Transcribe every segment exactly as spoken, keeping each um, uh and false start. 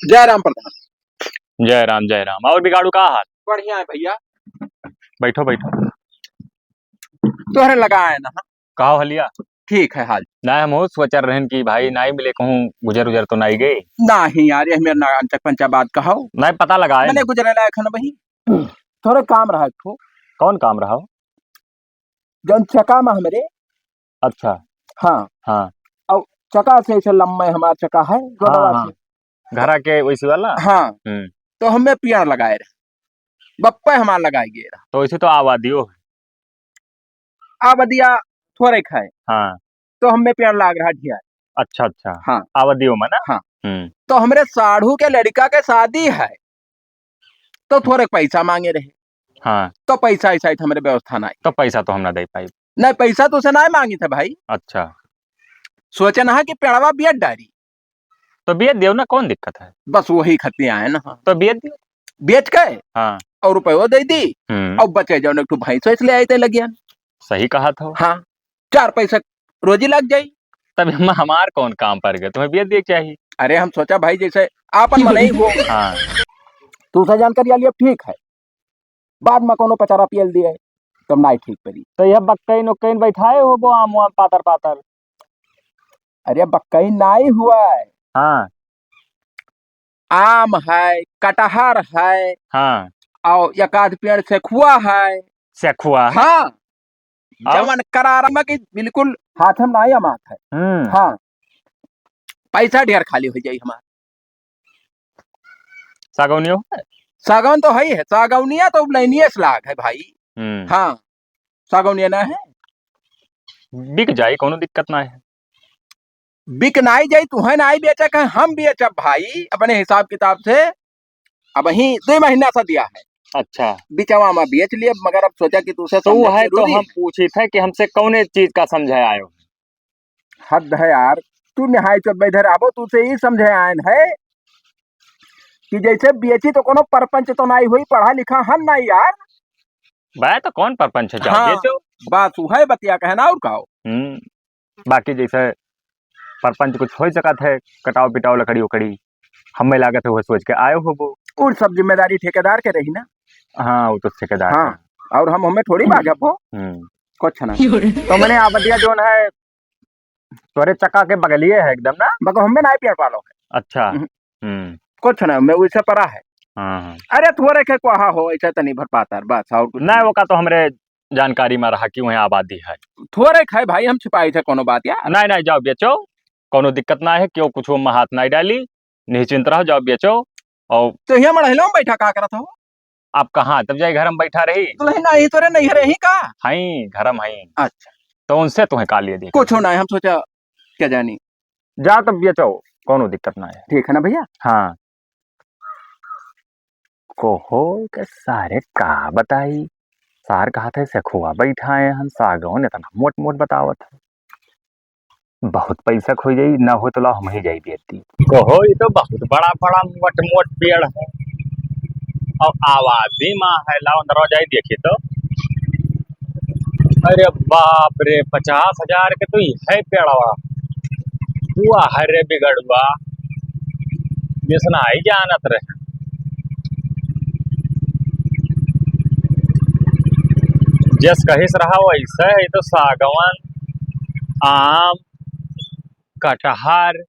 जय राम प्रधान। जय राम, जय राम। और बिगाड़ू, का हाल? बढ़िया है भैया। बैठो, बैठो। तोहरे लगा आए ना। कहा हलिया? ठीक है हाल। ना, हम सोचर रहन कि भाई नाई मिले, कहूँ गुजर उजर तो नाई गए। नहीं यार, ये मेरे ना अंचक पंचा बात कहो। नहीं, पता लगा है मने ना। गुजरे लायक है ना भाई। थोड़े काम रहा एक ठो। कौन काम रहा हो? जौन चका में हमरे। अच्छा। हाँ। हाँ। और चका से ऐसे लम्बे हमार चका है, हाँ, रोडवा हाँ। से। घरा के वैसी वाला? हाँ। हम्म। तो हमें पेड़ लगाए रहे, बप्पे हमार लगाए गए रहा। तो वैसे तो आबादियो है। आबादिया थोड़े खाए। हाँ। तो हमें पेड़ लाग रहा ढिया। अच्छा, अच्छा। हाँ। आबादियो में ना? हाँ। हम्म। तो हमरे साढ़ू के लड़का के शादी है, तो थोड़े पैसा मांगे रहे। हाँ। तो पैसा ऐसा ही हमरे व्यवस्था ना आई। तो पैसा तो हम ना दे पाई। नहीं, पैसा तो उसे ना मांगी था भाई। अच्छा। सोचे ना कि पेड़वा बेच डारी। तो बेच दियो ना, कौन दिक्कत है? बस वही खतिया है ना। तो बेच दियो। बेच के हाँ। और रुपयो दे दी, हम्म। और बचे जौन एक ठो भैंस वैस ले आए थे लगिया। सही कहा था। हाँ, चार पैसा रोजी लग जाई। तब हम, हमार कौन काम पर गए, तुम्हें बेच दिए चाहिए। अरे हम सोचा भाई जैसे आपन मनई हो। हाँ। तू से जानकारी आ लिया, ठीक है, बाद में कोनो पचारा पियल दिए, तब नाई ठीक पड़ी। तो यह बक्कैन उक्कैन बैठाए हो वो आम वाम पातर पातर। अरे बक्कैन नाई हुआ है। हाँ। आम है, कटहर है। हाँ। और एक आध पेड़ सेखुआ है। सेखुआ। हाँ। और? जवन करारा में कि बिल्कुल हाथ में नाई अमात है। हम्म। हाँ। पैसा ढेर खाली हो जाई हमार। सागौनियो है? सागौन तो है ही है, सागौनिया तो लाइनिये से लाग है भाई। हम्म। हाँ, सागौनिया ना है। बिक जाई, कोनो दिक्कत ना है। बिक नाई जाई, तुहे नाई बेचे के, हम बेचब भाई अपने हिसाब किताब से। अबहीं दुइ महीना सा दिया है। अच्छा। बिचवा में बेच लिए, मगर अब सोचा कि तुसे तो समझे वो है तो जरूरी हम है। पूछी थे कि हमसे कौने चीज का समझे आयो? हद है यार, तू निहाय चोद बैठे रहबो, तू से ई समझे आयन है कि जैसे बेची तो कोनो परपंच तो नाई हुई, पढ़ा लिखा हम नाई यार। बा तो कौन परपंच है, जाओ हाँ, बेचो। बस उहे बतिया कहना और का हो। हम्म, बाकी जैसे परपंच कुछ हो सकत है, कटाव पिटाव लकड़ी उकड़ी, हमें लागत है वो सोच के आयो होबो। और सब जिम्मेदारी ठेकेदार के रही ना। हाँ, वो तो ठेकेदार हाँ, का। और हम हमें थोड़ी बाजब हो। हम्म। कुछ ना। तो मने आबदिया जोन है, तोरे चक्का के बगलिए है एकदम ना? मगर हमें नाई पेड़ पालो है। अच्छा। हम्म। हम्म। कुछ ना, मैं वैसे परा है। हाँ, हाँ। अरे थोड़े के कोहा हो, ऐसे तनी भर पातर, बस, और कुछ ना, नहीं। ओका तो हमरे जानकारी में रहा कि वहीं आबादी है। थोड़े खाए भाई, हम छिपाई थे कोनो बात यार। नहीं, नहीं, जाओ बेचो, कोनो दिक्कत ना है, क्यों कुछ में हाथ नहीं डाली, निश्चिंत रहो, जाओ बेचो। और तो यहाँ मड़हिलो में बैठा का करत हो? आप कहाँ? तब जाए घर में बैठा रही। दुल्हन आई तोरे नैहरे ही का? हई, घर में हई। अच्छा। तो उनसे तुम्हें का लिए दी? कुछ ना है, हम सोचा क्या जानी। जा तब बेचो, कोनो दिक्कत ना है। ठीक है ना भैया? हाँ। कोहो के सारे का बताई, सार कहत है सेखुआ बैठाए हन, सागौन इतना मोट मोट बतावत है। बहुत पैसा खोई जाई, ना हो तो ला हम ही जाई बेच दी। कहो, ये तो बहुत बड़ा बड़ा मोट मोट पेड़ है और आबादी में है। लाओ अंदर जाई देखी तो। अरे बाप रे, पचास हजार के तो ये है पेड़वा। हुआ है रे बिगड़ुआ, जिसना ही जानत रहे। जस कहिस रहा वैसे है, तो सागवन, आम, कटहर,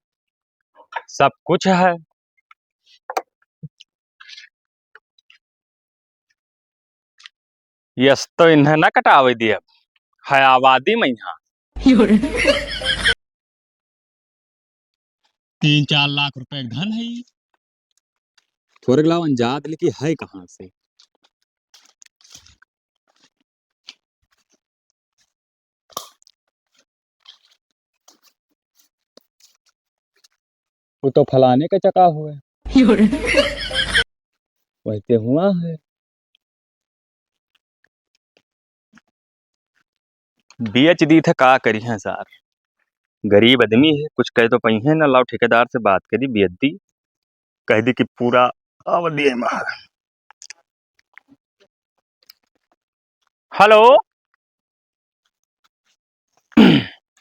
सब कुछ है। यस तो इन्हें ना कटावे दिए, है आबादी में यहाँ। तीन चार लाख रुपए के धन है। थोड़े लावन जात लेके है कहाँ से? वो तो फलाने के चका हुए। वैसे हुआ है। बेच दी थे, का करी है सार, गरीब आदमी है, कुछ कह तो पई है ना। लाओ ठेकेदार से बात करी, बेच दी, कह दी कि पूरा अवधि है मार। हेलो,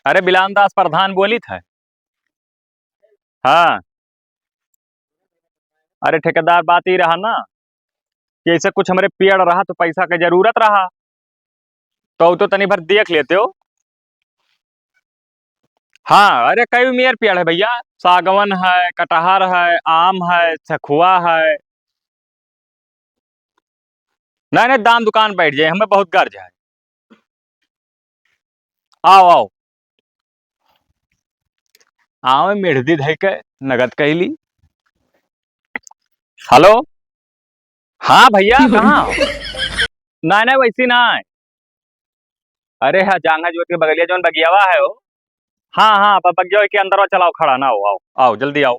अरे बिलान दास प्रधान बोलित है। हाँ, अरे ठेकेदार, बात ई रहा ना कि ऐसे कुछ हमरे पेड़ रहा तो पैसा के जरूरत रहा, तो, तो तनी भर देख लेते हो। हाँ, अरे कई मेर पेड़ है भइया, सागवन है, कटहर है, आम है, सखुआ है। नहीं, नहीं, दाम दुकान बैठ जाए, हमें बहुत गर्ज है। आओ, आओ। आवे मेढ़दी धइ के नगद कैली। हेलो, हाँ भइया, कहाँ हो? नहीं, नहीं, वैसी नहीं। अरे हाँ, जांघा जोत के बगलिया जौन बगियावा है हो। हाँ, हाँ, ब-, बगिया के अंदर चलाओ, खड़ा ना हो, आओ, आओ, जल्दी आओ।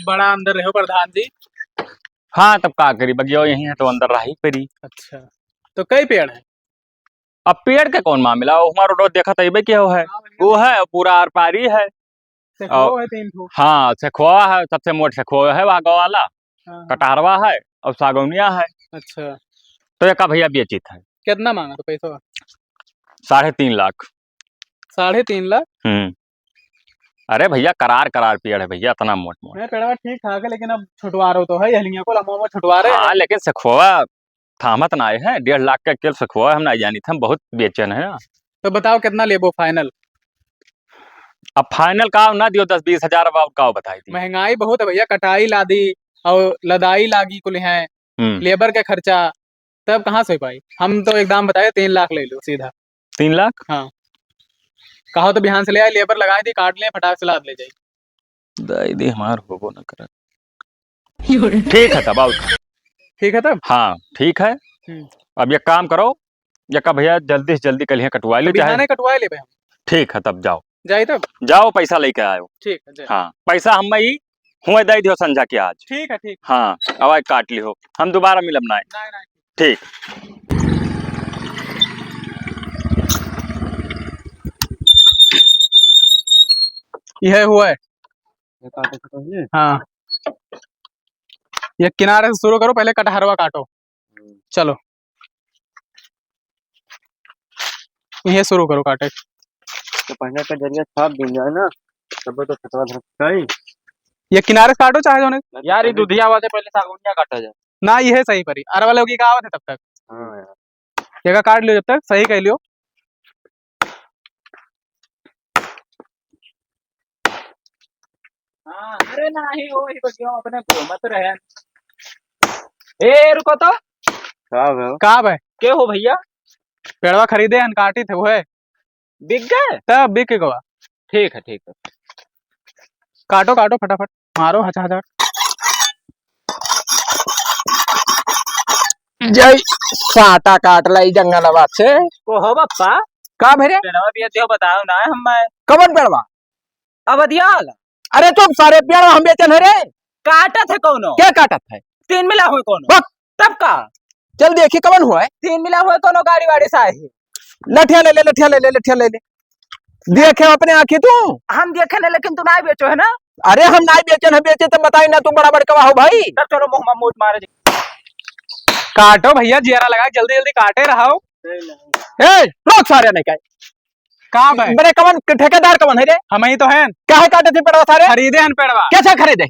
बड़ा अंदर रहो प्रधान जी। हाँ, तब का करी, बगिया यहीं है तो अंदर रही परी। अच्छा, तो कई पेड़ है? अब पेड़ के कौन मामला, वो हमारो रोड देखत अइबे के हो है, हाँ, वो है, पूरा आर पारी है। सखुआ और है तीन ठो। हाँ, सखुआ है, सबसे मोट सखुआ है वहाँ गाँव वाला। हाँ, हाँ। कटहरवा है और सागौनिया है। अच्छा। तो एका भइया बेचित है। कितना मांगा तो पैसा? साढ़े तीन लाख। साढ़े तीन लाख? हम्म। अरे भइया, करार करार पेड़ है भइया, इतना मोट मोट। नहीं, पेड़वा ठीक ठाक है, लेकिन अब छुटवा रहे तो है, ये हलिया को लम्बा लम्बा छुटवा रहे हाँ, हैं। लेकिन सखुआ थामत ना आए हैं, डेढ़ लाख का केल सखुआ हम ना जानी थे, हम बहुत बेचैन है ना। तो बताओ कितना लेबो final? अब final का ना दियो, दस बीस हजार, अब और का बताई दी। महंगाई बहुत है भइया, कटाई लादी और लदाई लागी कुल है, हम्म। लेबर के खर्चा, तब कहाँ से हो पाई? हम तो एक दाम बताए, तीन लाख ले लो सीधा। तीन लाख? हाँ। कहो तो बिहान से ले आए, लेबर लगाए दी, काट ले, फटाक से लाद ले जाई। दाई दी हमार होबो न करे। ठीक है तब, और का? ठीक है तब? हाँ, ठीक है। हम्म। अब एक काम करो, एका भइया जल्दी से जल्दी कलिया कटवा लो, तो चाहे बिहाने कटवा लेबे हम। ठीक है तब, जाओ। जाई तब? जाओ, पैसा लेके आयो। ठीक है, जाई। हाँ, पैसा हम ही हुए दे दियो संझा के आज। ठीक है, ठीक। हाँ, अब आए काट लिहो, हम दोबारा मिलब ना। नहीं, नहीं। ठीक। यह हुआ है। ये काटे से पहले? हाँ। ये किनारे से शुरू करो, पहले कटहरवा काटो। हम्म। चलो। ये शुरू करो काटे। तो पहले का जरिया छाप दिन जाए ना, तब तो खतरा धर सही। ये किनारे से काटो चाहे जौने। यार, ये दुधिया वाले पहले सागौनिया काटा जाए। ना, ये सही परी। अरे वाले की कहावत है तब तक। हाँ यार। ये का काट लियो जब तक, सही कह लियो। हाँ, अरे नाही, वो ही बस यूं अपने घूमत रहे। ए, रुको तो। का बे? का बे? के हो भइया? पेड़वा खरीदे हन, काटी थे, वो है। बिक गए? तब बिक गवा। ठीक है, ठीक है। काटो, काटो फटाफट, मारो हचा हचा। जय साटा काट लाई जंगलवा से। को हो बप्पा? का भरे? पेड़वा भी दियो, बताओ ना हम। कवन पेड़वा? अवधिया वाला। अरे चुप सारे, पेड़वा हम बेचन है रे। काटत है कौनो? क्या काटत है? तीन मिला होए कौनो? बक। तब का? चल देखी कवन होए। तीन मिला होए कौनो गाड़ी वाड़ी से आए है। लठिया ले ले, लठिया ले ले, लठिया ले ले। देखे अपने आँखी तू। हम देखे ना, लेकिन तू नाई बेचो है ना? अरे हम नाई बेचन है, बेचे तो बताई ना, तू बड़ा बड़कवा हो भाई। तब चलो मुँह में मूत मारे। काटो भइया, जियरा लगा, जल्दी जल्दी काटे रहो। ए, रोक सारे नहीं का। का बे? बड़े कवन ठेकेदार कवन है रे? हम ही तो हैं। काहे काटे थे पेड़वा सारे? खरीदे हैं पेड़वा। कैसे खरीदे?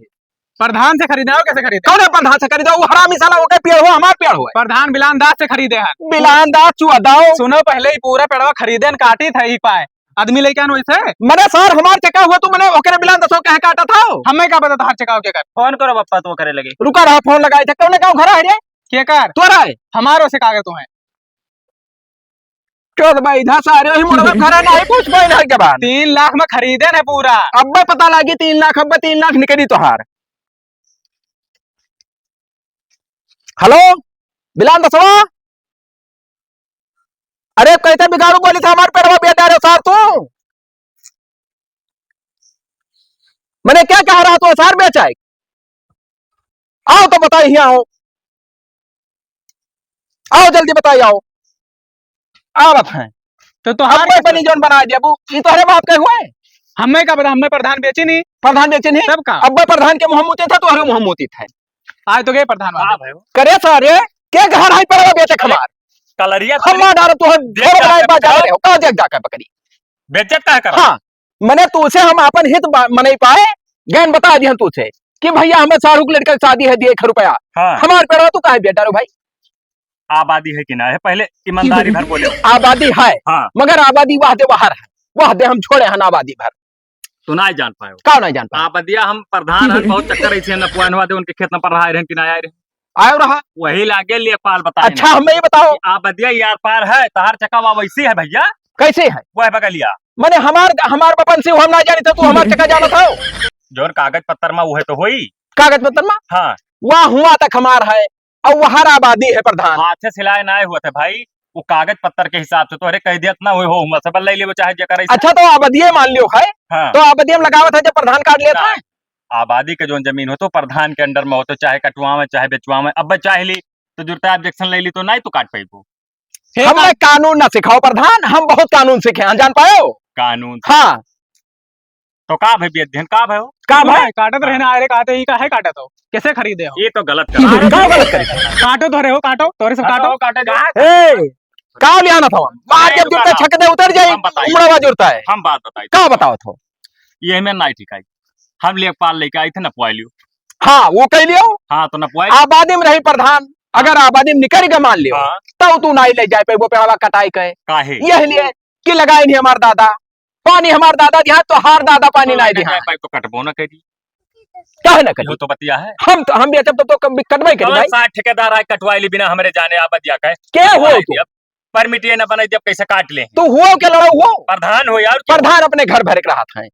प्रधान से खरीदे हो, कैसे खरीदे? कौन है प्रधान से खरीदे? वो हरामी साला, ओके पेड़ हो, हमार पेड़ हो। प्रधान बिलान दास से खरीदे हैं। बिलान दास चुआ दाओ। सुनो, पहले ही पूरा पेड़वा खरीदे हैं, काटी थे ही पाए। आदमी लेके आन वैसे। मने सार हमार चका हुआ, तू मने ओकरे बिलान दसो कहे काटा था? हमें का पता था चका के कर। फोन करो बप्पा, तो करे लगे। रुका रहा, फोन लगाए थे। कौन गाँव घर है रे? के कर? तोरा है? हमारो से कागज तो है। चोद भाई, इधर सारे ही मुड़वा खड़ा नहीं, पूछ पाए ना के बाद। तीन लाख में खरीदे ना पूरा। अब्बे पता लागी तीन लाख, अब्बे तीन लाख निकली तोहार। हेलो, बिलान दसवा। अरे कैसे बिगाड़ू बोली था हमार पेड़वा बेच डारे सार तू। मैंने क्या कहा रहा तू सार बेचाए? आओ तो बताई, हियाँ आओ, आओ जल्दी बताई, आओ। आवत हैं। तो तोहार अब कोई कैसे? बनी जौन बना दिया, अब ई तोहरे बाप के हुए? हमें का पता, हमें प्रधान बेची नहीं। प्रधान बेची नहीं? तब का? अब प्रधान के मुँह मुती था, तोहरे मुँह मुती था। आज तो गए प्रधान वाले। करे सारे, के घर है पेड़वा बेचे खमार? कलरिया हम मार डारब तो हम देख छोड़ जाके बनाए बा जाने पकड़ी। रहे हो, का देख जाके पकड़ी? बेइज्जत काहे करब? हाँ, मने तू से हम आपन हित बा-, मनई पाए, गैन बता दिहन तू से कि भैया हमें साढ़ू के लड़का के शादी है, दिए एक रुपया। हाँ। हमार पेड़वा तू काहे बेटा रो भाई? आबादी है कि ना है, पहले ईमानदारी भर बोले हो। आबादी है, हाँ। मगर आबादी वह दे बाहर है, वह दे हम छोड़े हन आबादी भर। तू ना जान पायो। का ना जान पायो? आबदिया हम प्रधान हन, बहुत चक्कर ऐसे न पुआनवा दे, उनके खेत में पढ़ाए रहन कि ना आए रहन। आयो रहा। वही लागे लेखपाल बताए अच्छा, ना। हमें ये बताओ। कि आबदिया यार पार है, तहार चकावा वैसी है भैया। कैसे है? वह बगलिया। मने हमार, हमार बपन से हम ना जानी था, तू हमार चका जाना था। जौन कागज पत्तर मा उहे तो होई। कागज पत्तर मा? हाँ। वह हुआ तक हमार है, और वहार आबादी है प्रधान। हाथ से सिलाए ना हुआ था भाई, वो कागज पत्तर के हिसाब से तोहरे कह दिया ना हुए हो, हुआ से बल्ले ले वो चाहे जे करे। अच्छा, तो आबादी मान लियो है, हाँ। तो आबादी हम लगावत है जब प्रधान काट लेता ना। है। आबादी के जौन जमीन हो तो प्रधान के under में हो तो चाहे कटवावे, चाहे बेचवावे, अब चाहे ली तो जुड़ता objection ले ली तो नहीं तो काट पाइबो। हे हमें बा- कानून ना सिखाओ प्रधान, हम बहुत कानून सीखे हैं, जान पायो? कानून। हाँ। तो का भाई, बेअध्ययन का भाई हो? का भाई? काटत रहे ना, अरे काटे ही का है, काटत हो? कैसे खरीदे हो? ये तो गलत कर। का गलत करे? काटो तो रहे हो, काटो, तोरे सब काटो, काटो। काटो, काटो। ए, का लियाना था? मार के हम जूता बताओ। छक दे, उतर जाई, हम बताई। उमड़ा बा जुड़ता है। हम बात बताई। का बताओ थो? ये हमें नाई ठिकाई। हम लेखपाल लेके आई थे, नपवाई लियो। हाँ, वो कह लियो। हाँ, तो नपवाई लियो। आबादी में रही प्रधान, अगर हाँ। आबादी में निकल के मान लियो, हाँ। तब तू नाई ले जाए पे वो पेड़वा कटाई के। काहे? यह लिए कि लगाए नहीं हमार दादा, पानी हमार दादा दिहा, तो हार दादा पानी हाँ, नाई ना दिहा। जाए पाइब तो कटबो ना करी। काहे ना करी? यो तो बतिया है। हम तो, हम बेचब तो, तो कभी कटबे करी कौन भाई। सा ठेकेदार आए कटवाई ली बिना हमरे जाने आबदिया के? के हो कटवाई तू? ली अब। Permit ये ना बनाई, जब कैसे काट ले। तू हुओ के लड़ाऊ हो? प्रधान हो यार, क्या? प्रधान अपने घर भरे के रहत हैं।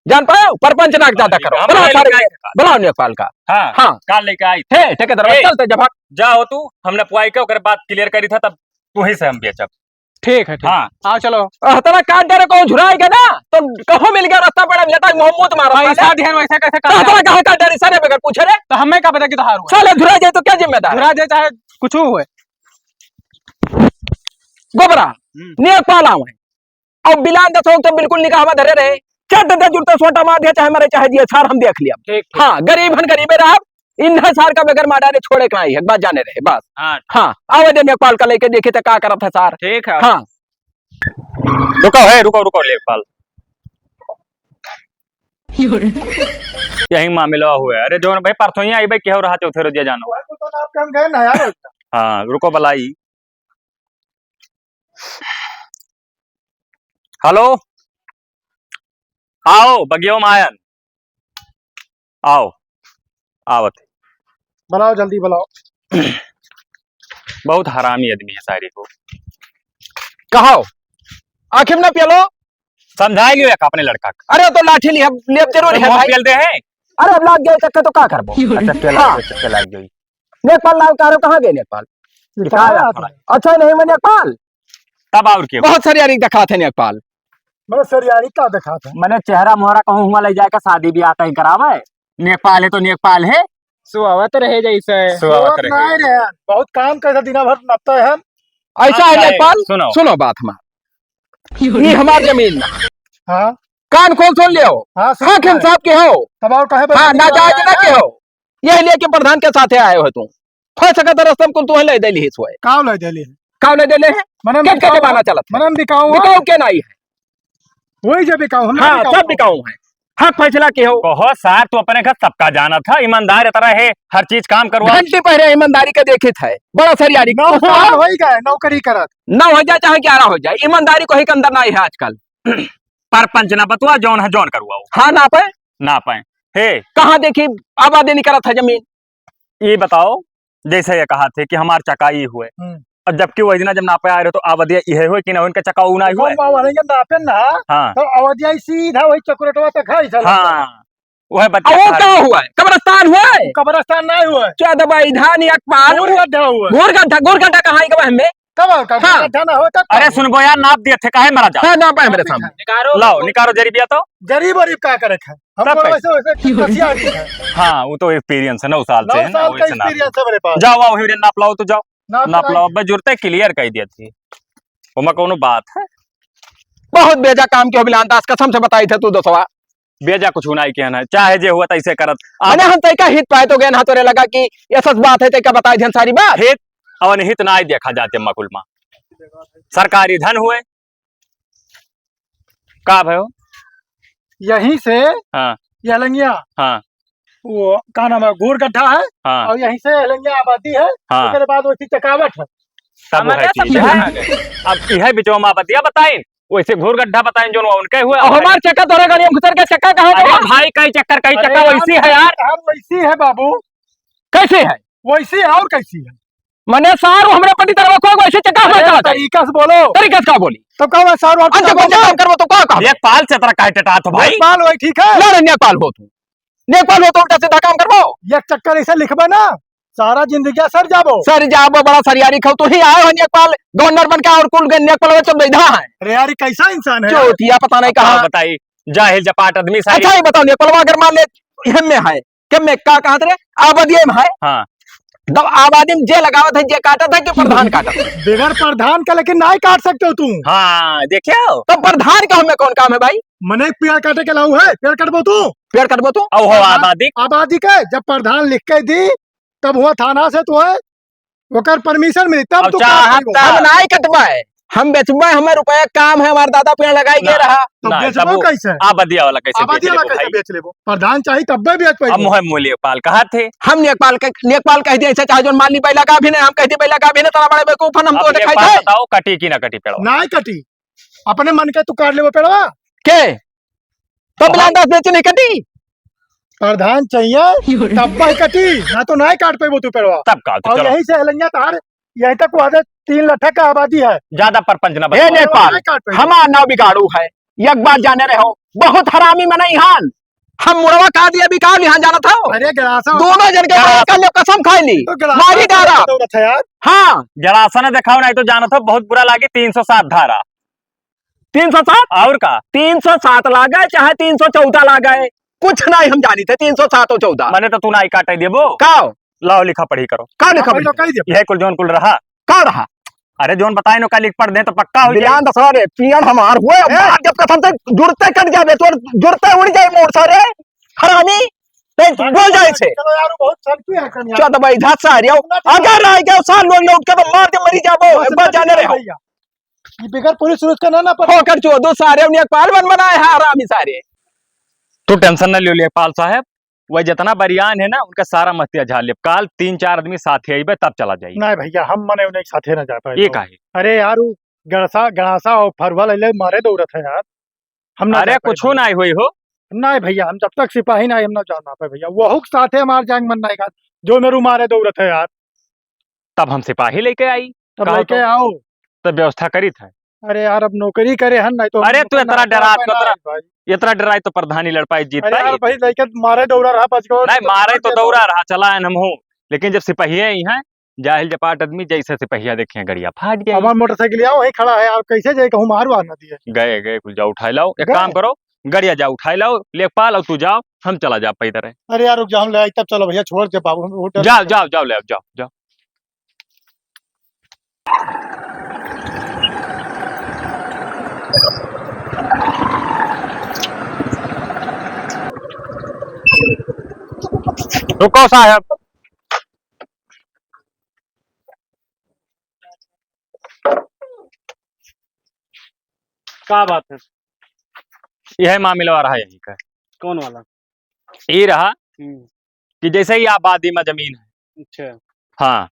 जान पायो? परपंच नाक ज्यादा करो। हम बुलाओ लेके सारे, आए थे काल। बुलाओ लेखपाल का। हाँ, हाँ। काल लेके आई। हे, ठेकेदार, ए, चल ते जब। जाओ तू, हमने पुआई के ओकर बात clear करी था, तब तू ही से हम बेचब। ठीक है, ठीक। हाँ। आओ, चलो। अ, हतरा काट डरे कहूँ झुराई के ना, तो कहूँ मिल गया रास्ता बड़ा, लेटा मुँह मुँह मारो। पैसा दिहन वैसे कैसे तो काट हतरा कहाँ काट डरे सारे बगैर पूछे रे? तो हमें का पता कि तो हार हुआ। साले झुरा जाए तो क्या जिम्मेदार? झुरा जाए चाहे कुछ हुए। गोबरा, हम्म। लेखपाल आवे। अब बिलान दस हो तो बिल्कुल निकाह में धरे रहे। चट दे जुड़ते सोटा मार दिया, चाहे मरे चाहे जिए, सार हम देख लिया। ठीक, ठीक। हाँ, गरीब हन, गरीबे रहब। इन्हा सार का बगैर मार डाले, छोड़े के नाही है, बात जाने रहे, बस। हाँ। हाँ, आवे दे लेखपाल का लेके देखी तो का करत है सार। ठीक है। हाँ। रुको, हे, रुको, रुको, लेखपाल। यही मामला हुआ है। अरे, जौन भाई, परसों ही आई भाई, केहू रहा चौथे रोजिया जानो। भाई, तो आप कम गए ना यार। हाँ, रुको, बलाई। Hello, आओ, बगियो मायन, आओ, आवत है। बुलाओ, जल्दी बुलाओ। बहुत हरामी आदमी है सारी को। कहो, आखिर ना पियलो? समझाई लियो एक अपने लड़का का। अरे, तो लाठी लिया, लेब जरूरी तो है मुँह भाई। पेल दे है। अरे, अब लाग गए चक्कर तो का करबो? अच्छा, पेला हाँ। चक्कर लाग गई। लेखपाल लाल का रहो, कहाँ गए लेखपाल? ये कहाँ कहाँ है? अच्छा, नहीं, मैं लेखपाल। तब और क्यों? बहुत सरियारी दिखात है लेखपाल। मैंने सरियारी का दिखात है? मैंने चेहरा मोहरा कहूँ हुआ ले जाए का शादी ब्याह तय करावे। लेखपाल है तो लेखपाल है। सुहावत रहे जैसे। सुहावत सुहावत रहे। नहीं रहे। बहुत काम करता, दिना भर नपता है। ऐसा है अच्छा, लेखपाल, सुनो। सुनो बात हमार। ये हमार जमीन ना। हाँ। कान खोल सुन लियो। हाँ, सुन हाकिम लिया। साहब के हो। तब और कहे हाँ, बदनामी नाजायज करवा ना रहा के है? हो। यह लेके प्रधान के साथे आए हो तू। हो सकत है रस्तम कुल तू ले दे लिहिस होए। काव ले दे लिहिस? काव ले दे ले है? मनन के, के बिकाऊ जमाना है? चलत है? मनन बिकाऊ है? बिकाऊ के नाही है? वही जो बिकाऊ, हम हाँ, बिकाऊ सब हो। बिकाऊ है। हक फैसला के हो। कहो सार, तू अपने घर सबका जानत है, ईमानदार इतना है, हर चीज काम करवा। घंटी पहरे ईमानदारी के देखित है। बड़ा सरियारी। नौ साल होई गए नौकरी करत। नौ हो जाए चाहे ग्यारह हो जाए, ईमानदारी को ही के अंदर नाही है आजकल। परपंच ना बतुआ, जौन है जौन करवाओ। हाँ, ना पाए। ना पाए। हे। कहाँ देखी आबादी नहीं करत है जमीन? ये बताओ, जैसे ये कहा थे कि हमार चकाई हुए, हम्म। और जबकि वही दिना जब नापे आए रहे तो आबादी इहे हुए कि ना, उनके चकाऊ ना हुए? हम आवाज ये नापे ना, हाँ। तो आवाज आई सीधा वही चकुरेटवा तक है, ऐसा लगता है। हाँ, वह बच्चा अब वो खा का रहे। हुआ है? कब्रिस्तान हुआ है? कब्रिस्तान नहीं हुआ है। क्या दबाई धान या पाल? घूर गड्ढा हुआ है। घूर गड्ढा, घूर गड्ढा कहाँ है, कब हमें? कब आओ, कब हाँ। गड्ढा ना हो, तब अरे कब? सुनबो यार, नाप दिए थे, काहे मरा जा? हाँ, नाप है मेरे सामने। निकारो। लाओ, निकारो जरीबिया तो। जरीब वरीब का करे है? हम तब कौन कैसे? वैसे, वैसे कसिया आदमी है। हाँ, वो तो experience है, नौ साल से नौ है ना, साल का वैसे नाप। Experience है मेरे पास। जाओ, आओ, हिरे नाप लाओ तो जाओ। नाप नाप लाओ, लगाइए। बस जुड़ते clear कर दिए थे। ओमा कौनो बात है? बहुत बेजा काम के हो बिलान दास, कसम से बताई थे तू दोस्तवा। बेजा कुछ नहीं कहना है, चाहे जे हुआ तैसे करत। आप अरे हम तैका हित पाए तो गए ना, तोरे लगा कि ये सच बात है, तैका बताई थे सारी बात। हित अउर नहीं तो ना ही देखा जाते मकुल मा। सरकारी धन हुए। का भयो? यहीं से हाँ। ये लंगिया, हाँ। वो का नाम है, घूर गड्ढा है, हाँ। और यहीं से ये लंगिया आबादी है, हाँ। ओकरे बाद वैसी चकावट है। तब वो है हमारे चीज सब है। अब यह बिचवा मा बतिया बताइन, वैसे घूर गड्ढा बताइन, जोन वो उनके हुए। अब हमार चक्का तोरे गाड़ी में घुसर के चक्का कहाँ अरे बा? भाई, कई चक्कर, कई अरे चक्का यार, वैसी है यार। यार, वैसी है बाबू। कैसे है? वैसी है और कैसी है? मने सार, वो हमरे पट्टी तरफ को वैसे चक्का हमारे अरे चला जाए। तरीका से बोलो। तरीका से का बोली? तो कहो सार, आप अच्छा, कौन काम करबो तो का काम? लेखपाल से तरह काहे टटात हो भाई? लेखपाल वही ठीक है। ना, ना, लेखपाल हो तू। लेखपाल हो तो उल्टा सीधा काम करबो। एक चक्कर ऐसे लिखबे ना, सारा जिंदगी सर जाबो। सर जाबो, बड़ा सरियारी खाओ, तू ही आए हो लेखपाल, गवर्नर बन के और कुल लेखपाल चल बैठा है। अरे यार, ये कैसा इंसान है यार? चोतिया पता नहीं अब कहाँ। बताई, जाहिल जपाट आदमी सारी। अच्छा, ये बताओ, लेखपाल अगर मान ले, हम में है, के में का कहत रे? आबादी में है। हाँ। तब आबादी में जे लगावत है, जे काटत है, कि प्रधान काटत है? बगैर प्रधान का लेकिन नाहीं काट सकते हो तुम। हाँ, देखियो। तब प्रधान का हमें कौन काम है भाई? मने पेड़ काटे के लाऊ है, पेड़ कटबो तू। पेड़ कटबो तू। औ हो प्रधान आबादी। आबादी के जब प्रधान लिख के दी, तब हुआ थाना से तू है, ओकर permission मिली, तब अब तू काट चाहत पाइबो। हम नाहीं कटबे, हम बेचबे, हमें रुपया काम है, हमार दादा पेड़ लगाई गए ना, रहा। तो ना, बेचबो तब वो कैसे? आबादी वाला कैसे आबादी बेच वाला लेबो कैसे भाई? बेच लेबो? प्रधान चाही तब्बे बेच पाइबो। अब मोहे मुँह लेखपाल कहत है। हम लेखपाल के, लेखपाल कह दिए ऐसे, चाहे जोन मान ली बैला का भी नहीं, हम कह दी बैला का भी नहीं, तना बड़े बेवकूफ हन, हम अब तो देखाई लेखपाल थे। बताओ, कटी कि ना कटी पेड़वा? नाहीं कटी, अपने मन के तू काट लेबो पेड़वा। के? तब अब बिलान हम दस बेच नहीं कटी। प्रधान चाहिए, तब पर कटी, ना तो नाहीं काट पेबो तू पेड़वा। तब का, तो और चलो। यहीं से हलंगिया तार, यहीं तक वो आदे तीन लठा का आबादी है। ज्यादा परपंच ना ए बनो। नेपाल, नाहीं काट पेबो। हमार नाव बिगाड़ू है, एक बात जाने रहो, बहुत हरामी मनई हान। हम मुड़वा का दिया बिकाल यहाँ जाना था। अरे गड़ासा दोनों जन के गड़ासा। बड़ा कर ले, कसम खाई ली, तो गड़ासा मारी डारा। दौलत है यार। हाँ। गड़ासा ना दिखाओ, नाहीं तो जाना था, बहुत बुरा लागी, तीन सौ सात धारा। तीन सौ सात? और का? तीन सौ सात लागे, चाहे तीन सौ चौदह लागे, कुछ नाहीं हम जानी थे, तीन सौ सात और चौदह। मने तो तू नाहीं काटे देबो। का? लाओ, लिखा पढ़ी करो। का लिखा हाँ, पढ़ी? तो कही देबो। यह कुल जोन कुल रहा। का रहा? अरे, जोन बताए नो, का लिख पढ़ दे तो पक्का हो जाए। बिलान दस वाले, पियन हमार हुए, ए! मार जब कसम से जुड़ते कट जाबे, तोर जुड़ते उड़ जाए मोर सारे, हरामी, ते बोल जाए से। चलो यार, बहुत सर क्यों है कन्या? चौदह भाई, धात सारे, अगर रह गया सार लोग लौट के तो मार के मरी जाबो, एक बार जाने रहो। भैया। ये बगैर पुलिस उलिस का ना, ना पता। होकर चोदो सारे, उन्हें लेखपाल बन बनाए हैं, हरामी सारे। तू tension न लियो लेखपाल साहब, वह जितना बरियान है ना, उनका सारा मस्तिया झाड़ लेब। काल तीन चार आदमी साथे अइबे, तब चला जाई। नहीं भैया, हम मने उन्हें साथे ना जा पाए ये तो। काहे? अरे यार, वो गड़सा, गड़ासा और फरुआ ले ले मारे दौड़त है यार, हम ना अरे जा पाए कुछो भैया। नहीं होई हो। नहीं भैया, हम जब तक सिपाही नहीं, हम ना जान पाए भैया। वहू के साथे हमार जांग मन नहीं का, जो मेरू मारे दौड़त है यार। तब हम सिपाही लेके आई। तब कहो लेके तो। आओ। तब व्यवस्था करी था। अरे यार, अब नौकरी करे हन, नहीं तो हम अरे, तू नौकर इतना ना डरात, पाए तू ना इतना, भाई। इतना डराई तो प्रधानी लड़ पाई, जीत अरे यार, पाई। भाई, लइके मारे दौड़ा रहा, बच गयो, नहीं, तो मारे मार तो के दौड़ा दौड़ा। रहा, चला है हम हूँ, लेकिन जब सिपहिया ही हैं, जाहिल जपाट आदमी, जैसे सिपहिया देखे, गड़िया फाट जाए। हमार मोटरसाइकिल यहाँ वहीं खड़ा है, आप कैसे जाए, कहूँ मार वार ना दिए। गए, गए, कुल जाओ, उठाए लाओ, एक गए? काम करो, गड़िया जाओ, उठाए लाओ, लेखपाल, और तू जाओ, हम चला जा पैदल है। अरे यार, रुक जाओ, हम ले आई, तब चलो भैया, छोड़ के बाबू, हम होटल जाओ, जाओ, जाओ, ले आओ, जाओ, जाओ। रुको साहब। का बात है? यह मामला रहा यहीं का। कौन वाला? ये रहा हम्म। कि जैसे ही आबादी में जमीन है। अच्छा। हाँ,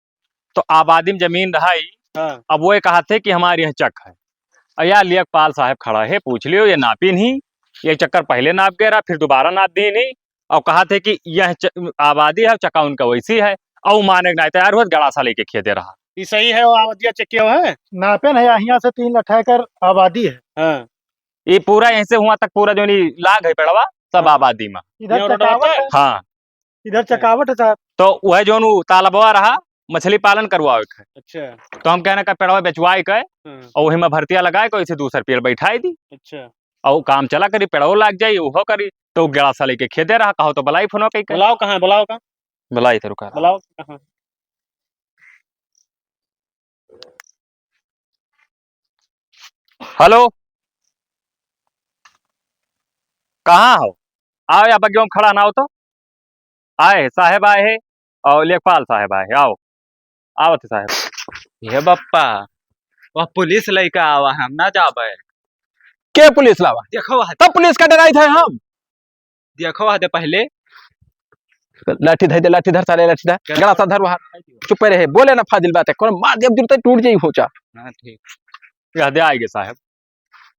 तो आबादी में जमीन रहा ही। हाँ। अब वो ये कहा थे कि हमारे यहाँ चक है। और यार, लेखपाल साहब खड़ा है, पूछ लियो, ये नापी नहीं, एक चक्कर पहले नाप गया रहा, फिर दोबारा नाप दी नहीं, और कहा थे कि यह च-, आबादी है, चका उनका वैसी है, और माने के नहीं तैयार हुआ, गड़ासा लेके खेदे रहा। ये सही है, वो आबादिया चेक किया हुआ है? नापे नहीं, यहाँ से तीन लठा एकर आबादी है। हाँ। ये पूरा यहीं से हुआ तक पूरा जो नी लाग है पेड़वा, सब हाँ। आबादी में। इधर ये रोड चकावट होता है? है। हाँ। इधर चकावट है साहब। तो वह जो नु तालाबवा रहा, मछली पालन करवावे के है। अच्छा। तो हम कहने का पेड़वा बेचवाए के हाँ। और वही में भरतिया लगाए के, इसे दूसर पेड़ बैठाए दी। अच्छा। और काम चला करी, पेड़वा लाग जाई, वो करी। तो गड़ासा लेके खेदे रहा, कहो तो बुलाई फोन कई के। बुलाओ कहाँ है, बुलाओ कहाँ? बुलाई थे, रुका। बुलाओ कहाँ? हेलो, कहाँ हो? आओ, यहाँ बगियों में खड़ा ना हो तो। आए, साहेब आए हैं और लेखपाल साहेब आए हैं। आओ, आवत है साहेब। ये बप्पा, वह पुलिस लइका आवा है, हम ना जाबे। के पुलिस लावा? देखो वहाँ। तब पुलिस का डराइत है हम? देखो वहाँ दे पहले। लाठी धर दे, लाठी धर साले, लाठी धर। क्या? गड़ा सा धर वहाँ। चुप रहे, बोले ना फाजिल बात है, कौन मार दिया, गिरते टूट जाई होचा। हाँ, ठीक। यह दे आएंगे साहब।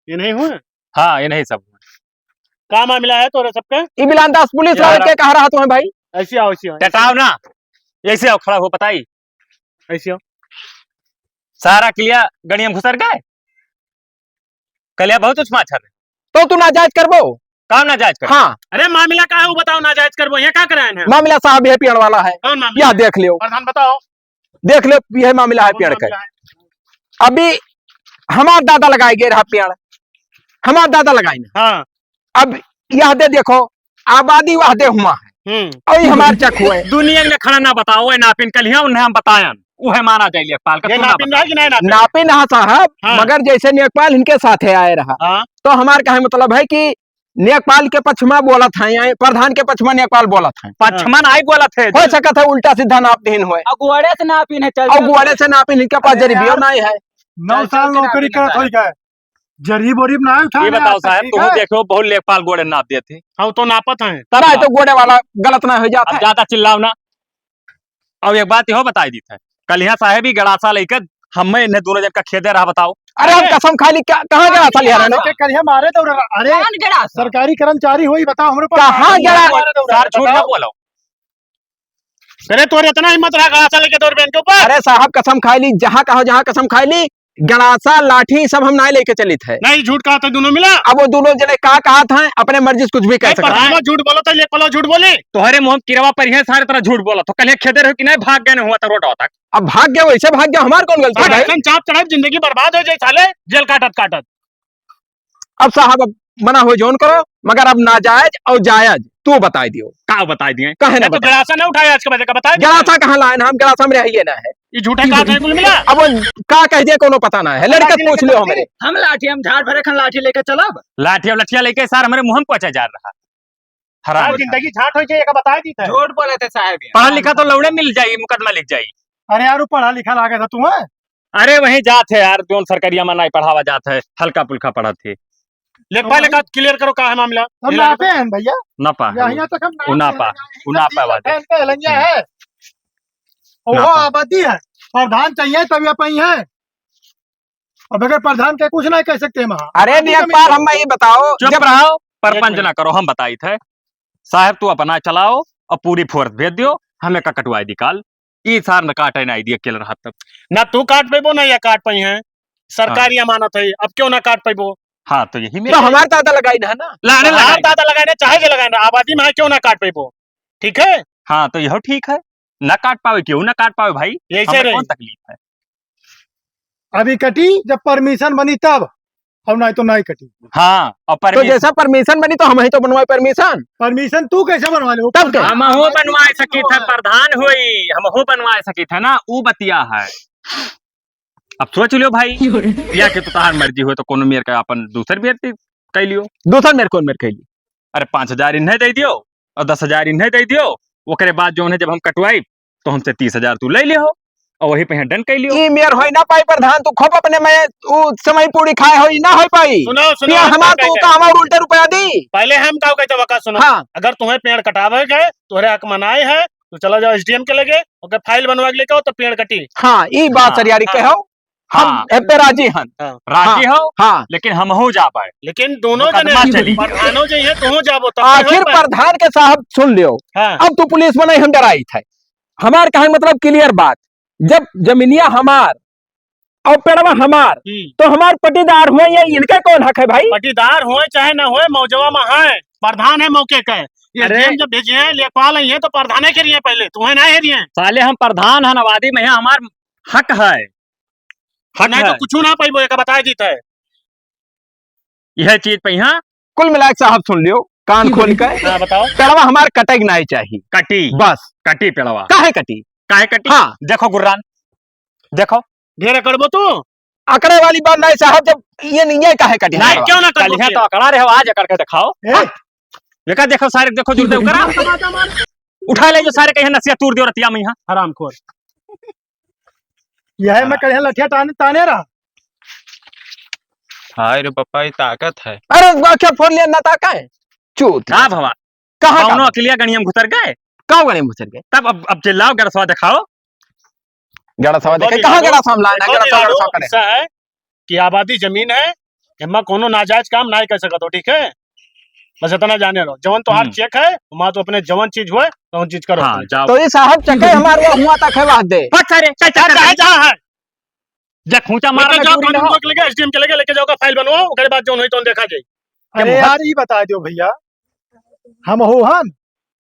ये नहीं हुए? हाँ, ये नहीं सब हुए। का मामला है तोरे सबके? ई बिलान दास पुलिस यार, वाले के कहा रहा तुम्हें भाई? ऐसे आओ, ऐसे आओ। टटाओ ना, ऐसे आओ, खड़ा हो, बताई। ऐसे आओ। सारा किलिया गड़िया में घुसर गए। कलिया बहुत उछमा छर। तो तू नाजायज करबो? काम नाजायज कर। हाँ। अरे मामला का है वो बताओ, नाजायज करबो, यहाँ का कराए हैं? मामला साहब ये पेड़ वाला है। कौन मामला यह है? देख लियो। प्रधान बताओ। देख लो, यह मामला है कौन पेड़ का। मामला है? अभी हमार दादा लगाए गए रहा पेड़, हमार दादा लगाए ना। हाँ। अब यह दे देखो, आबादी वह दे हुआ है। हम्म। और ये हमार चक हुए। दुनिया में खड़ा ना बताओ, ए नापिन कलिया उन्हें हम बतायन, उहे माना जाए लेखपाल का, ये तू ना नापिन बता। रहा कि नहीं नापिन? नापिन रहा साहब, हाँ। मगर जैसे लेखपाल इनके साथे आए रहा, हाँ। तो हमार कहे मतलब है कि लेखपाल के पक्ष में बोलत हैं, या प्रधान के पक्ष में लेखपाल बोलत हैं। पक्ष में नहीं बोलत है। हो सकत है उल्टा सीधा नाप दीन होए। अगुवाड़े से नापिन है, चल, और चल। अगुवाड़े से नापिन इनके पास अरे जरिबियो यार, नहीं है। नौ चल, साल चल के नौकरी नापिन करत है। होई गए। जरीब ओरीब ना उठा ये ले बताओ आज तक, साहब, ठीक तुम है? देखो, बहुत लेखपाल गोड़े नाप देते। हम तो नापत हैं। तब ना तो गोड़े वाला गलत ना हो जाता अब है। ज्यादा चिल्लाओ ना। अब एक बात इहो बताई दीत है, कलिया साहेब ही गड़ासा लेके हमें इन्हें दोनों जन का खेदे रहा, बताओ। अरे हम अरे! कसम खा ली, क्या, कहाँ गड़ासा लिया रहना? के कलिया मारे दौड़ रहा। अरे कौन गड़ासा? सरकारी कर्मचारी होई, बताओ हमरे पास कहाँ कहाँ गड़ा-, मारे दौड़ रहा सर, है, झूठ ना बताओ। बोलो। अरे तोरे इतना हिम्मत रहा गड़ासा लेके दौड़ बहन के ऊपर? अरे साहब कसम खा ली, जहाँ कहो जहाँ कसम खा ली, गड़ासा, लाठी सब हम नाय लेके चलित है। नहीं, झूठ कहा था दोनों मिला। अब वो दोनों जने का कहा था, अपने मर्जी से कुछ भी कह नहीं, सकता है। प्रधानवा झूठ बोला था, लेखपालवा झूठ बोले। तोहरे मुंह में किरवा परी है, सारे तरह झूठ बोला। तो कल खेदे रहो कि नहीं भाग गए हुआ था रोडवा तक। अब भाग गए, वैसे भाग गए, हमार कौन गलती और है? ऐसन चाप चढ़ाई, जिंदगी बर्बाद हो जाए साले, जेल काटत काटत। अब साहब, अब मना हो जौन करो, मगर अब नाजायज और जायज तू बताई दियो। का बताई दिए? काहे ना ये तो बताई? गड़ासा ना उठाए आज के बाद, का बताई दिए? गड़ासा कहाँ लाए ना हम, गड़ासा में रहिए ना है। ये झूठे का नहीं कुल मिला। अब वो का कह दिए, कोनो पता ना है, लड़के लाठी पूछ लेके लियो चलो। हमरे। हम लाठी, हम झाड़ भरे खन लाठी लेके चलब। लाठी और लठिया लेके सार हमरे मुंह में पहुंचा जा रहा। हराम सार जिंदगी झाट हो जाए, का बताई दी था। झूठ बोले थे साहब ये। पढ़ा लिखा तो लौड़े मिल जाई, मुकदमा लिख जाई। अरे यार, वो पढ़ा लिखा लागे था तू, हैं? अरे वहीं जात है यार, जौन सरकरिया में नाई पढ़ावा जात है, हल्का पुल्का पढ़त है। लेखपाल का clear करो, का है मामला? हम नापे हैं भैया। नापा है यहाँ वो। तक हम वो नापे नापा, हैं। वो नापा वाले। इनका एलंगिया हम्म। है। वो नापा। आबादी है, प्रधान चाहिए तब ये पाई है। अब बगैर प्रधान के कुछ नहीं कह सकते हम। अरे आबादी का लेखपाल, मिल हम ये बताओ, चुप जब रहो, एक परपंच मिनट। ना करो, हम बताई थे। साहब तू अपना चलाओ और पूरी force भेज दियो, हमें का कटवाई निकाल। ई सार न काटे ना दिए केल रहत तब। ना तू काट पैबो, ना ये काट पाई हैं। सरकारी हाँ। अमानत है, अब क्यों ना काट पैबो? हाँ, तो यही तो मेरे हमार दादा लगाई ना, ना? लाने हमार लगाई। दादा लगाए ना, चाहे जे लगाए ना, आबादी में है, क्यों ना काट पैबो? ठीक है? हाँ, तो यह ठीक है, ना काट पावे, क्यों ना काट पावे भाई? यही से हमें रही। कौन तकलीफ है? अभी कटी, जब permission बनी तब, और नहीं तो नहीं कटी। हाँ, और तो permission जैसा permission बनी तो हम ही तो बनवाए permission। Permission तू कैसे बनवा ले? तब क्या? हमहू बनवाए सकित है, प्रधान होई, हमहू बनवाए सकित है ना, ऊ बतिया है। अब सोच लियो भाई, या कि तो तहार मर्जी हो तो कोनो मेर का अपन दूसर मेर ती-, कह लियो। दूसर मेर कौन मेर कह लियो? अरे पाँच हजार इन्हें दे दियो और दस हजार इन्हें दे दियो, ओकरे बाद जो उन्हें जब हम कटवाई तो हमसे तीस हजार तू ले लियो और वही पे done कर लियो। ई मेर होई ना पाई प्रधान, तू खूब अपने में उ समय पूरी खाए होई, ना होई पाई। सुनो, सुनो, पिया हम हमार का तू कहते का हैं? हमार उल्टे रुपया दी। पहले हम का कहते वका सुनो। हाँ। अगर तुम्हें पेड़ कटावे गए, तुम्हारे हक मनाए है, तो चला जाओ S D M के लगे, ओके file बनवा के लेके आओ, तो पेड़ कटी। हाँ, ई बात हाँ, सरियारी हाँ। कहो, हम हाँ। ए पे राजी हन। हाँ। राजी हाँ, हो, हाँ। लेकिन हमहू जा पाए। लेकिन दोनों मुकदमा जने, चली। प्रधानो जे है, तोहू जाबो, तब आखिर होई पाए। प्रधान के साहब सुन लियो, हाँ। अब तू पुलिस में नहीं हम डराई थे। हमार कहे मतलब clear बात, जब जमीनिया हमार और पेड़वा हमार, हम्म। तो हमार पटीदार हुए, ये इनका कौन हक है भाई? पटीदार हुए चाहे ना हुए, मौजवा में है, प्रधान है मौके का। ये अरे। D M जब भेजे हैं, लेखपाल आई हैं, तो प्रधाने के रहिए पहले, तुम्हें ना हेरिए। साले हम प्रधान हैं, आबादी में हैं, हमार हक है। हक नहीं तो है। कुछ ना पाइबो, एक बताए दीता है। यह चीज पे यहाँ कुल मिला के साहब सुन लियो, कान खोल के। हाँ, बताओ। पेड़वा हमार कटे के नहीं चाहिए। कटी। बस। कटी पेड़वा। काहे कटी? काहे कटी? हाँ। देखो गुर्रान, देखो। ढेर अकड़बो तू? अकड़े वाली बात नहीं साहब, जब ये नहीं है, काहे कटी नहीं, पेड़वा? क्यों ना कटबो कलिया फिर? तो अकड़ा रहे हो, आज अकड़ के दिखाओ। ए! हाँ? देखा, देखो सारे, देखो जुड़ दे करा। मार, मार, मार। उठा ले जो सारे कहीं नसिया तूर दियो रतिया में यहाँ। हरामखोर। यह मैं हाँ। कढ़िया लठिया ताने, ताने रहा। हाय रे पप्पा, ये ताकत है। अरे, आँखें फोड़ लिया ना, ताका है? चूत। का भवा? कहाँ का? कौनो अकलिया गणिया में घुसर गए? का गणिया में घुसर गए? तब अब, अब चिल्लाओ, गड़सवा दिखाओ। गड़सवा देखो देखे, बिहारो, कहाँ गड़सवा में लाना है? देखो गड़सवा, बिहारो, गड़सवा करे। ऐसा है कि आबादी जमीन है, एमा कोनो नाजायज काम नाय कर सकत हो, ठीक है? बस इतना जाने रहो, जवन तोहार हम्म। चेक है, वहाँ तो अपने जवन चीज हुए, तवन चीज करो हाँ, अपने। जाओ। तो ये साहब चेक है हमारे हुआ तक है, वहाँ दे। फट सारे, चल, चल, चल, चाहे जहाँ है। जा खूंचा मार लेके में जाओ, पूरी कानून रहो। को लेके, एसडीएम के लेके, लेके जाओ, का फाइल बनवाओ, ओकरे बाद जौन होई तौन देखा जाई। अरे यार, ई बता दियो भैया, हम हो हन?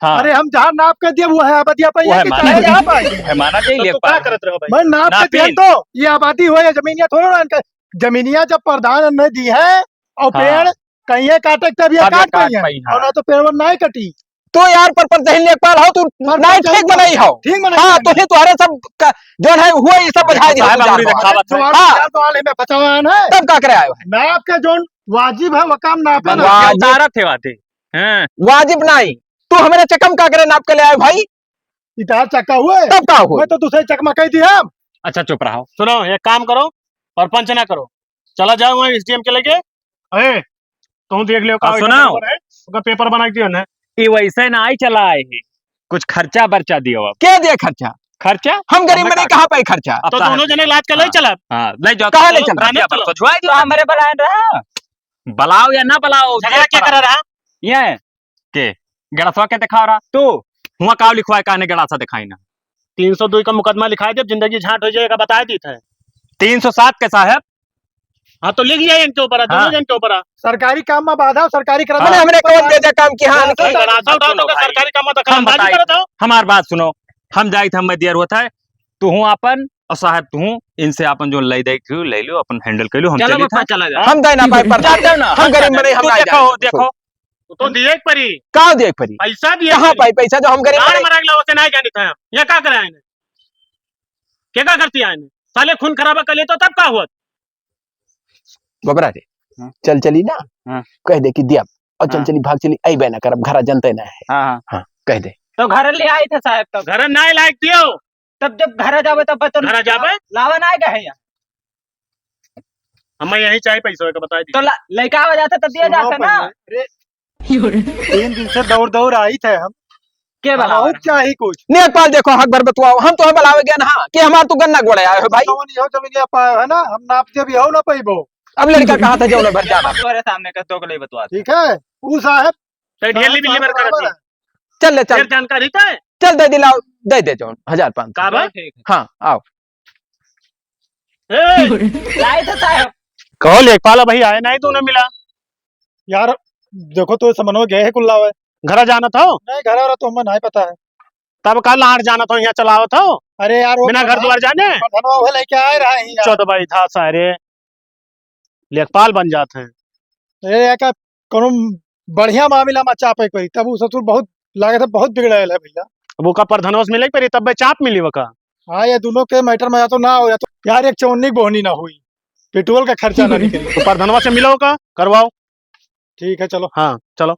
हाँ। अरे हम जहाँ नाप के दिए, वो है आबादी, आप वो यहाँ है के माना चाहे जाए। जहाँ पाए। है माना जाए, तो तू लेखपाल। का करत रहो भाई? मैं नाप के नापिन। दिए तो, ये आबादी हो या जमीनिया थोड़ा ना इनका, जमीनिया जब प्रधान ने दी है और हाँ। पेड़ कहीं काटे तब ये काटे काट काट पाई हैं। पाई, हाँ। और ना तो पेड़ वो ना ही कटी। तो यार, पर, पर जही लेखपाल हो, तू पर नाई पर ठीक बनाई हो। ठीक बनाई हाँ, हो। तो ही तुम्हारे सब का, जौन है, हुआ ये सब देखो, बुझाई दिया साहब, तू अंगुरी जानवर। दिखावत है। जवान हाँ। का तो आले में बचावा है। तब का करे आयो है? नाप के जौन वाजिब है, वो काम नापे ना। वाजिब। उतारत है बातें। हाँ। वाजिब नाई। तू हमरे चकम का करे नाप के ले आयो भाई? इतार चक्का हुए? तब का हुए? मैं तो दूसरे चकमा कह दिया। अच्छा, चुप रहो। सुनो, एक काम करो, परपंच ना करो, चला जाओ वहाँ एसडीएम के लगे। अरे, तू देख लियो, का और सुनाओ। पेपर है, ओकर पेपर बना के दियो ना। ये वैसे ना आई चला आए हैं, कुछ खर्चा बर्चा दियो अब। के दे खर्चा? खर्चा? हम गरीब हमने में नहीं का कहाँ पाई खर्चा? अब तो अब दोनों जने इलाज कर ले हाँ। चला। हाँ, ले जाओ, कहाँ ले चलो, चला? थाने खर्चा चलो। पर तो छुआ ही तो हमरे बलायन रहा। बलाओ या ना बलाओ, झगड़ा ये क्या करा रहा? ये के? गड़सवा के दिखा रहा? तू। हुआ काव लिखवाए, काने गड़ासा दिखाई ना? तीन सौ दो का मुकदमा लिखाए दे, जिंदगी झांट हो जाएगा, बताए दी थे। तीन सौ सात के साहब। हाँ, तो लिख जाए इनके ऊपर, दोनों हाँ। जन के ऊपर। सरकारी काम में बाधा, सरकारी करत मैंने हाँ। हमने कौन दे दे काम की हाँ, हाँ, नहीं? गड़ासा उठाओ तो सुनो भाई, सरकारी काम में दखल हम अंदाजी बताई, करत हो। हमार बात सुनो, हम जाई थे, हम दियर होता है, तू हूँ आपन और साहब तू हूँ, इनसे आपन जो ले दे के ले लो, अपन हैंडल कर लो, हम चलो चली पापा, था। चला जा। हम दे ना पाए पर जाते हो ना, हम हम गरीब जाते बने, हैं। हम तू ना देखो, जाते। देखो, तो दिए के परी। का दिए के परी? पैसा दिए कहाँ के परी। पाई पैसा जो हम गरीब गाड़ बने? मरा गया, उसे नहीं जाने था। ये का कराए ने? के का करती आए ने? साले खून खराबा कर लेतो तब का हुआ? गोबरा रे, हाँ। चल चली ना, हाँ। कह दे कि दिया, और चल हाँ। चली, भाग चली, अइबे ना करब, घरा जनते ना है। हाँ, हाँ। हाँ, कह दे। तो घर ले आई थे साहब तब। घर ना लायक दियो। तब जब घर जाबे तब तो घर जाबे? लावा ना आए गए हैं यहाँ। हमें यही चाहे पैसा का बता दी। तो ला-, लइका आ जाता तो दिया सुनो जाता ना। पहले, अरे, तीन दिन से दौड़ दौड़ आई थे हम। के बलावे बहुत रहे? चाही कुछ। लेखपाल देखो, हक भर बतुआओ, हम तो हम बलावे गए ना, कि हमार तो गन्ना गोड़े आए हो भाई। कौन यहो जमीनिया पाए है ना, हम नाप दे भी हो ना पैबो। अब लड़का कहा था जौन भर जाना। तोरे सामने का तो के लिए बतवा दे। ठीक है, ऊ साहब तो ढेर साहब लिबी लिबर बराबर करत है। चल ले, चल। ढेर जानकारी तो है। चल दे दिलाओ, दे दे जौन, हजार पाँच सौ। का बा? ठीक है। हाँ, आओ। ए! लाए थे साहब। कहो लेखपाल भाई आए नहीं, तू ना मिला। यार, देखो तो समनो गए है कुल्ला हुए। घरा जाना था? नहीं, घरा वाला तो हमें नहीं पता है। तब का लाड़ जाना था, यहाँ चलाओ था? अरे यार, वो बिना घर प्रधान, द्वार जाने? प्रधानवा वो लेके आए रहा है यहाँ। चौदह भाई था सारे। लेखपाल बन जात हैं। अरे यार, का कोनो बढ़िया मामला में चापे कोई, तब वो ससुर बहुत लागत है, बहुत बिगड़ायल है भैया। अब ओका प्रधानवा से मिले के पड़ी, तब चाप मिली ओका। हाँ, ये दोनों के मैटर में या तो ना हो, या तो यार एक चौन्नी बोहनी ना हुई, पेट्रोल का खर्चा ना निकली। तो प्रधानवा से मिलो का, करवाओ। ठीक है, चलो। हाँ, चलो।